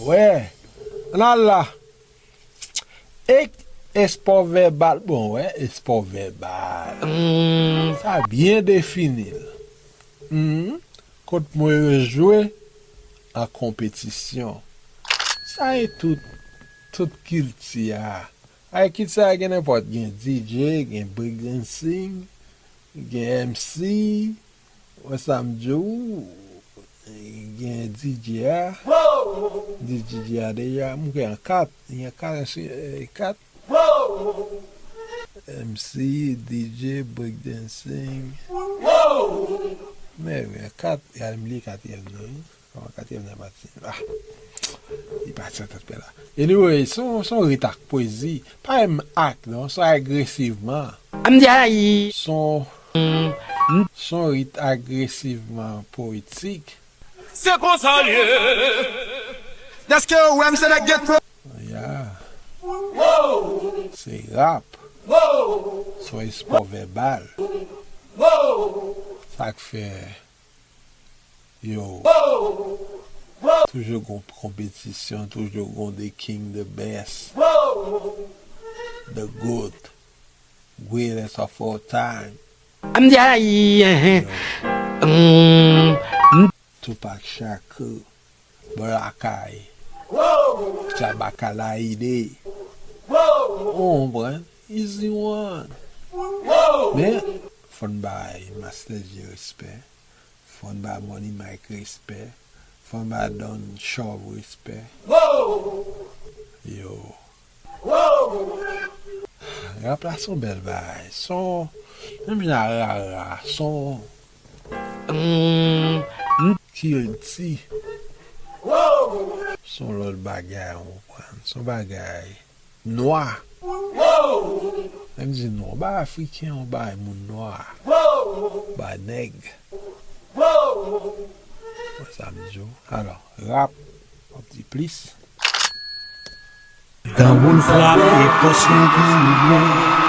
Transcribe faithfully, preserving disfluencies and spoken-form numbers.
Wè, ann al la. Ek espò vèbal, bon, wè, espò vèbal. Sa byen defini l. Hmm. Kot mwen yo jwe an konpetisyon. Sa e tout, tout kilti a. Ay, kilti a gen nenpòt, gen D J, gen breakdancing, gen M C, wè sa m di w, gen D J a, D J a deja, m gen an kat, gen kat, eh, kat, M C, D J, breakdancing. Men wi, kat, gade m li katriyèm nan, wi. Kòman katriyèm nan pati? Ah, li pati an tèt pè la. Anyway, son, son rit ak pwezi. Pa menm ak, non, son agresivman. M di ayi. Son, son rit agresivman poetik. Se konsa l ye. Dèske ou wè m se nèg get pro. Ya. Se rap. Se yon espò vèbal. Sa k fè yo toujou gon konpetisyon, toujou gon the king, the best, the goat, greatest of all time. M di ayi, enhen. Yo. Mm, m- Tupac Shakur, Black Eye, Jabba Kalaide. Ou konprann? Easy one. Men, fò n bay Master Dji respè. Fò n bay Money Mike respè. Fò n bay Don Chov respè. Yo. Rap la se yon bèl bagay. Se yon, menm jan a rara, se yon kilti. Se yon lòt bagay, ou konprann? Se yon bagay nwa. Lè m di nwa, yon bagay afriken, yon bagay moun nwa. Yon bagay nèg. Wè sa m di w. Alò, rap, w ap di plis. Granmoun frape fòs nou goumen.